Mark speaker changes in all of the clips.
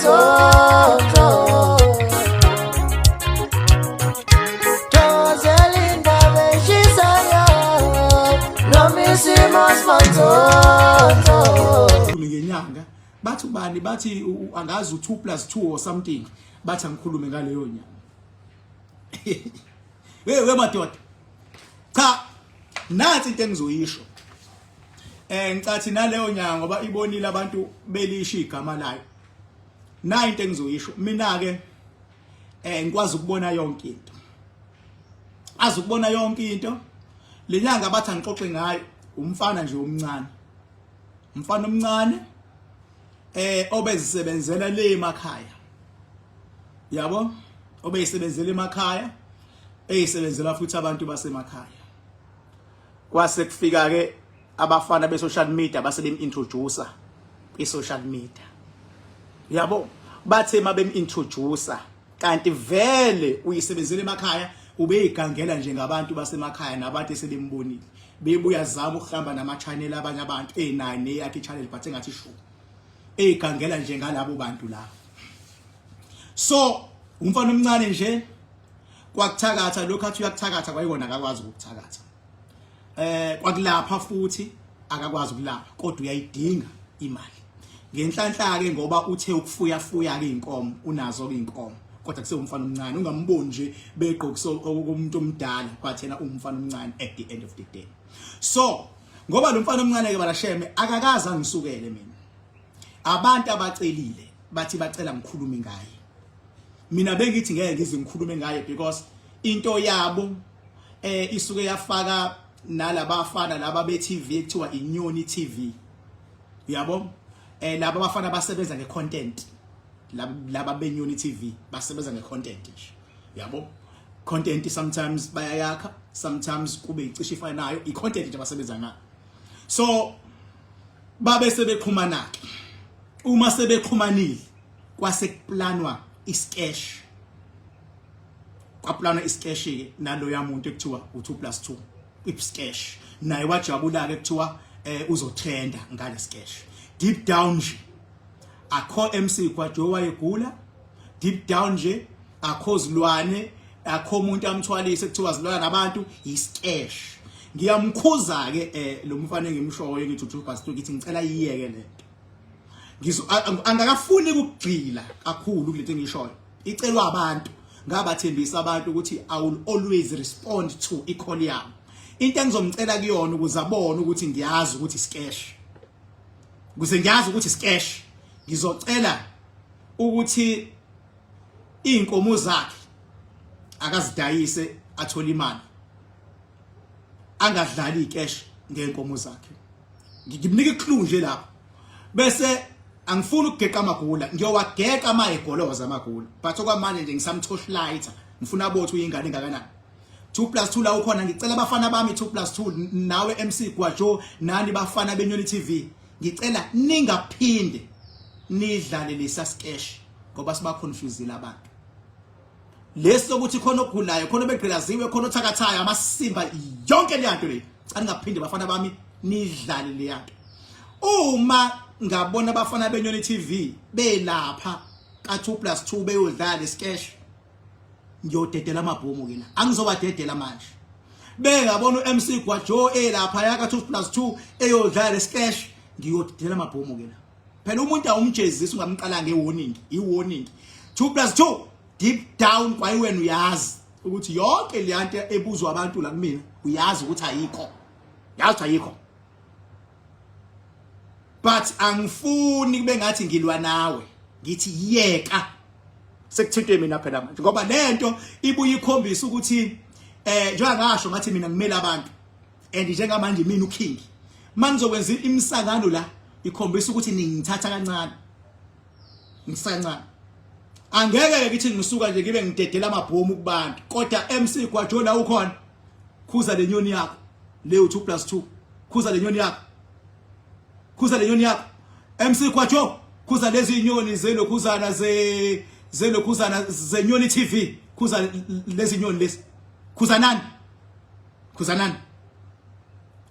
Speaker 1: Manzonzo. Thokozela indaba eshisayo noma isimo simanzonzo.
Speaker 2: Ngikhulume ngenyanga, bathi ubani, bathi angazi u2 plus 2 or something, bathi angikhulume ngaleyo nyanga. Hey we madoda, cha, nansi into engizoyisho. Ngicathi naleyo nyanga, ngoba ibonile abantu belisho igama layo. Nayi into engizoyisho mina ke, ngikwazi ukubona yonke into, azi ukubona yonke into. Le nyanga bathi angixoxe ngayo, umfana nje omncane, umfana omncane obezisebenzela le emakhaya, yabo, obeyisebenzela emakhaya, eyisebenzela futhi abantu basemakhaya. Kwase kufika ke abafana be social media, base bem-introduce i-social media, yabo. Bathe mabem-introduce, kanti vele uyisebenzela emakhaya, ubeyigangela nje ngabantu basemakhaya nabantu esebembonile bebuya zama ukuhamba nama-channel abanye abantu, enayo neyakhe i-channel, but engathi shu eyigangela nje ngalabo bantu labo. So umfana omncane nje, kwakuthakatha lokhu athi uyakuthakatha, kwayikona akakwazi ukukuthakatha. Kwakulapha futhi akakwazi ukulapha, kodwa uyayidinga imali. Ngenhlanhla ke, ngoba uthe ukufuya fuya ke inkomo, unazo ke inkomo, kodwa kusewumfana omncane, ungamboni nje begqokisa okomuntu omdala, kwathena umfana omncane at the end of the day. So ngoba lo mfana omncane ke balasheme akakaze angisukele mina, abantu abacelile bathi bacela ngikhulume ngaye. Mina bengithi ngeke ngize ngikhulume ngaye because into yabo isuke yafaka nalabafana laba be TV ekuthiwa Inyoni TV, uyabo. Laba abafana basebenza ngecontent, laba beNyoni TV basebenza ngecontent nje, yabo. Content sometimes bayayakha, sometimes kube icishe ifana nayo i-content nje abasebenza ngayo. So babe sebexhumana ke. Uma sebexhumanile, kwase kuplanwa isketch, kwaplanwa isketch ke naloya muntu ekuthiwa u2 plus 2, isketch. Naye wajabula ke, kuthiwa uzotrenda ngale sketch. Deep down nje akho MC Gwajo wayegula, deep down nje akho zilwane, akho umuntu amthwalise kuthiwa zilwana nabantu, isketch. Ngiyamkhuza ke lo mfana engimshoyo, ngithi u2 plus 2, ngithi ngicela iyeke lento. Ngizo angakafuni ukugxila kakhulu kulento engishoyo, icelwa abantu. Ngabathembisa abantu ukuthi I will always respond to i-call yami. Into engizomcela kuyona, ukuze abone ukuthi ngiyazi ukuthi sketch, ukuze ngiyazi ukuthi sketch, ngizocela ukuthi inkomo zakhe akazidayise, athole imali, angadlali icash ngenkomo zakhe. Ngimnika iclue nje lapho, bese angifuni ukugeqa amagula, ngiyowageqa ama egoloza amagula, but okwamanje nje ngisamtorchlighter, ngifuna abothi uyingane engakanani. 2 plus 2 la ukhona, ngicela abafana bami, 2 plus 2 nawe MC Gwajo, nani bafana beNyoni TV, ngicela ningaphinde nidlale lesa sketch ngoba siba confuse abantu. Lesi sokuthi khona ogulayo, khona obegqilaziwe, khona othakathayo, amasimba, yonke le nto le, cha, ningaphinde bafana bami nidlale le yanto. Uma ngabona abafana beNyoni TV belapha ka 2 plus 2 beyodlala lesketch, ngiyodedela amabhomu ke la, angizobadedela manje. Bengabona uMC Gwajo elapha yaka 2 plus 2 eyodlala lesketch, ngiyodedela amabhomu ke la. Phela umuntu awumjezisi ungamqala ngewarning, i-warning. 2 plus 2, deep down kwayiwena uyazi ukuthi yonke le nto ebuzwa abantu la kumina, uyazi ukuthi ayikho, yazi ukuthi ayikho, but angifuni kube ngathi ngilwa nawe. Ngithi yeka, sekuthintwe mina phela manje, ngoba lento ibuye ikhombisa ukuthi njengoba ngasho ngathi mina ngimele abantu and njengamanje mina uking, manizokwenza imisangano la ikhombisa ukuthi ningithatha kancane, ngisancane. Angeke ke ngithi ngisuka nje ngibe ngidedela amabhomu kubantu, kodwa MC Gwajo, la ukhona, khuza le nyoni yakho leyo 2 plus 2, khuza le nyoni yakho, khuza le nyoni yakho MC Gwajo, khuza lezi inyoni zelokhuzana ze zelokhuzana zeNyoni TV, khuza lezi nyoni lezi, khuzanani, khuzanani.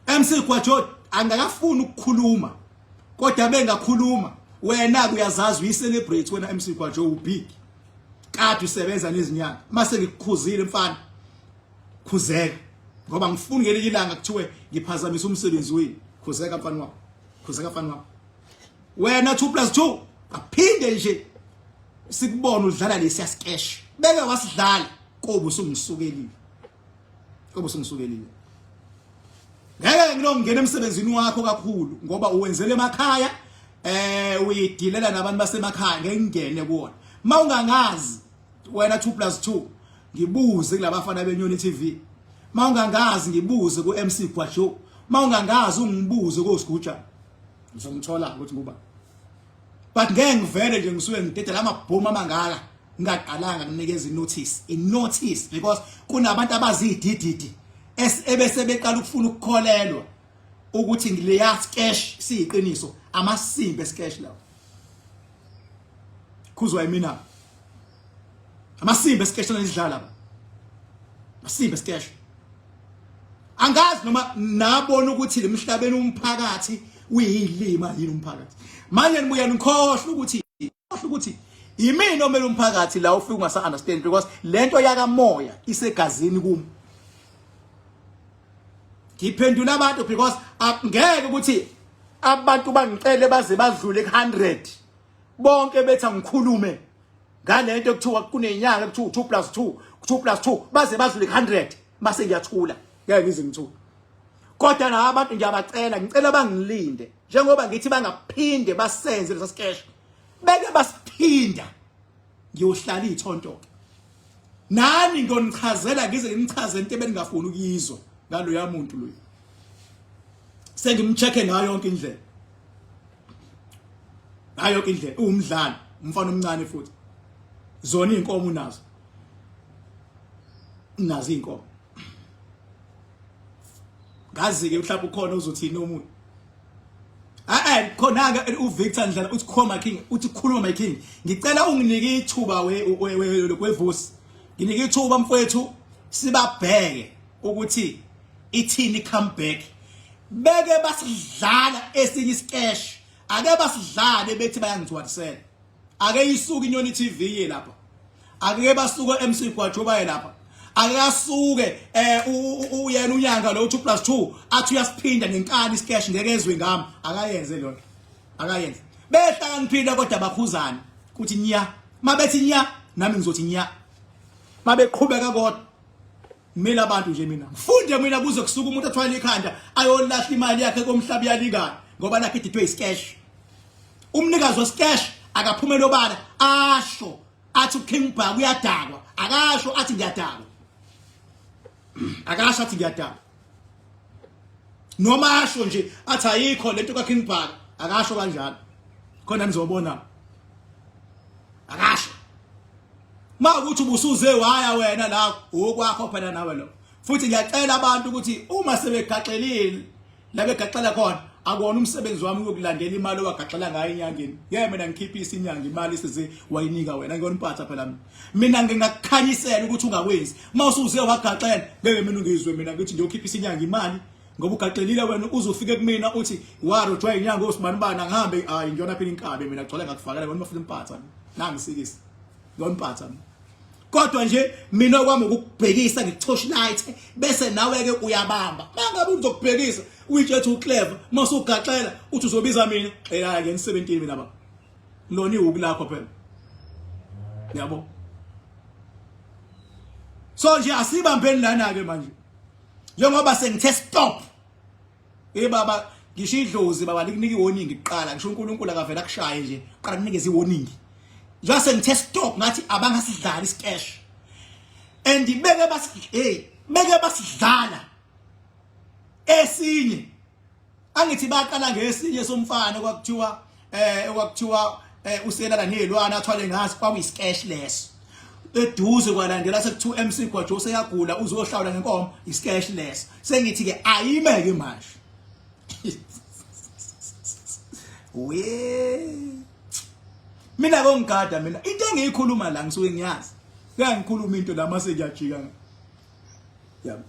Speaker 2: MC Gwajo angakafuni ukukhuluma, kodwa bengakhuluma. Wena uyazazi uyi-celebrate wena MC Gwajo, ubig kade usebenza nezinyanga. Mase ngikukhuzile mfana, khuzeka, ngoba ngifuni ngelinye ilanga kuthiwe ngiphazamisa umsebenzi wenu. Khuzeka mfana wami, khuzeka mfana wami. Wena 2 plus 2 aphinde nje sikubona udlala lesiya skesh beke wasidlala, kobe usungisukelile, kobe usungisukelile. Ngeke ngilongena emsebenzini wakho kakhulu ngoba uwenzele emakhaya, uyidilela nabantu basemakhaya, ngeke ngingene kuwona. Mawungangazi wena 2 plus 2, ngibuze kulabafana beNyoni TV. Mawungangazi, ngibuze ku MC Gwajo. Mawungangazi, ungibuze koSiguja, ngizomthola ukuthi nguba. But ngeke ngivele nje ngisuke ngidedela amabhomu amangaka ngingaqalanga kunikeza inotice, inotice, because kunabantu abazidididi ebese beqala ukufuna ukukholelwa ukuthi ngileya skesh siyiqiniso. Amasimba eskesh lawo, khuzwa yimina, amasimba eskesh lanidlala, amasimba eskesh. Angazi noma nabona ukuthi lemhlabeni umphakathi uyilima yini umphakathi. Manje nibuya nikhohlwa ukuthi yimina omele umphakathi la. Ufika ungasa understand because lento yakamoya isegazini kumi. Ngiphendula abantu because ngeke ukuthi abantu bangicele baze badlule ku100 bonke bethi angikhulume ngalento kuthiwa kunenyanga kuthiwa 2 plus 2, 2 plus 2, baze badlule ku100 mase ngiyathula. Ngeke ngize ngithule, kodwa na abantu ngiyabacela, ngicela bangilinde njengoba ngithi bangaphinde basenze lesa skesh. Beke basiphinda, ngiyohlala ithonto nani, ngiyonichazela ngize nginichaze into ebengingafuni ukuyizwa ngaloya muntu loyo. Sengimcheck-e ngayo yonke indlela, ngayo yonke indlela. Uwumdlali umfana omncane futhi zona izinkomo unazo, nazo izinkomo. Ngazi ke mhlawumbe ukhona uzothini omunye. Eh, khona ke uVictor Ndlela uthi, "Khoma king," uthi, "Khuluma my king, ngicela unginike ithuba we wevusi, nginike ithuba mfowethu, sibabheke ukuthi ithini comeback. Beke basidlala esinye isikesh, ake basidlale bethi bayangigcwalisela. Ake isuke iNyoni TV ye lapha, ake basuke MC Gwajo baye lapha, ake asuke uyena unyanga lo 2 plus 2 athi uyasiphinda ngenkani isikesh, ngeke ezwe ngami. Akayenze lona, akayenze. Behlakaniphile kodwa bakhuzana kuthi nya, mabethi nya nami ngizothi nya mabeqhubeka. Kodwa mina abantu nje, mina ngifunde mina kuze kusuka umuntu athwale ikhanda ayolahla imali yakhe komhlaba uyalingana ngoba nakhe ididwe isikesh. Umnikazi wesikesh akaphumele obala asho athi uKing Bhaka uyadakwa, akasho athi ngiyadakwa, akasho athi ngiyadakwa, noma asho nje athi ayikho lento kaKing Bhaka, akasho kanjalo khona nizobona. Akasho ma ukuthi ubusuze waya wena la, okwakho phela nawe lo. Futhi ngiyacela abantu ukuthi uma sebegaxelile la begaxela khona, akuwona umsebenzi wami ukulandela imali owagaxela ngayo enyangeni. Ngeke mina ngikhiphise inyanga imali size wayinika wena, ngiyona impatha phela mina. Mina ngingakukhanyisela ukuthi ungakwenzi. Uma usuze wagaxela, ngeke mina ungizwe mina ngithi ngiyokhiphisa inyanga imali ngoba ugaxelile wena. Uzofike kumina uthi warojwa inyanga osibanibani, angihambe, hayi, ngiyona phela inkabe mina gcwale ngakufakela wena mafuna impatha nangisikisi, ngiyona impatha. Kodwa nje mina kwami ukukubhekisa ngikutorchlight, bese nawe ke uyabamba. Mangabe uzokubhekisa uyitshethe uclever, mase ugaxela uthi uzobiza mina, xela ke 17 mina baba, lona ihuku lakho phela, yabo. So nje asibambeni lana ke manje njengoba sengithe stop. Eh baba, ngisho idlozi baba likunika iwarning kuqala, ngisho uNkulunkulu akavela akushaye nje, qala kunikeza iwarning. Njengoba sengithe stop, ngathi abangasidlali isikesh and beke bas, hey, beke basidlala esinye. Angithi baqala ngesinye somfana kwakuthiwa uselala nezilwane athwale ngaso, kwakuyisikesh leso. Eduze kwalandela sekuthiwa MC Gwajo useyagula, uzohlawula ngenkomo, isikesh leso. Sengithi ke ayime ke manje we mina kongigada mina into engiyikhuluma la ngisuke ngiyazi, kuyangikhuluma into la mase ngiyajika, yabo.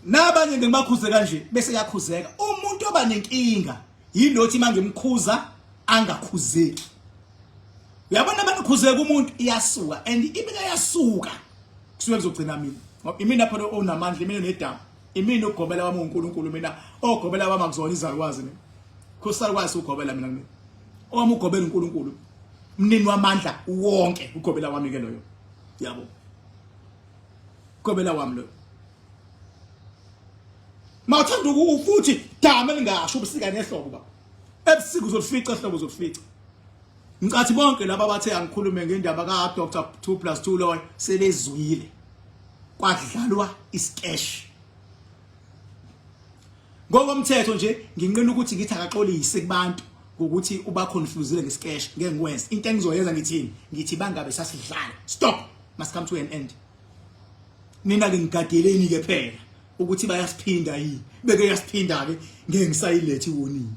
Speaker 2: Nabanye ngibakhuze kanje bese yakhuzeka. Umuntu oba nenkinga yilothi mangimkhuza. Angakhuzeki. Uyabona bangakhuzeka umuntu iyasuka and ibika yasuka. Kusuke kuzogcina mina. Ngoba imina phela onamandla, imina nedamu. Imina ugobela wami uNkulunkulu mina. Ogobela wami akuzona izalukwazi mina. Khosalukwazi ugobela mina mina. Owami ugobela uNkulunkulu. Mnini wamandla wonke ugobela wami ke loyo. Yabo. Gobela wami loyo. Mawuthanda futhi dama elingasho ubusika nehlobo baba. Ebusika uzolifica ehlobo uzolifica. Ngicathi bonke laba bathe angikhulume ngendaba ka Dr 2 plus 2 loyo sebezwile. Kwadlalwa isikesh. Ngokomthetho nje nginqina ukuthi ngithi akaxolise kubantu ngokuthi uba confusile ngesikesh ngeke ngikwenze. Into engizoyenza ngithini? Ngithi bangabe sasidlala. Stop. Must come to an end. Nina ke ngigadeleni ke phela ukuthi bayasiphinda yini. Beke yasiphinda ke ngeke ngisayilethe iwarning.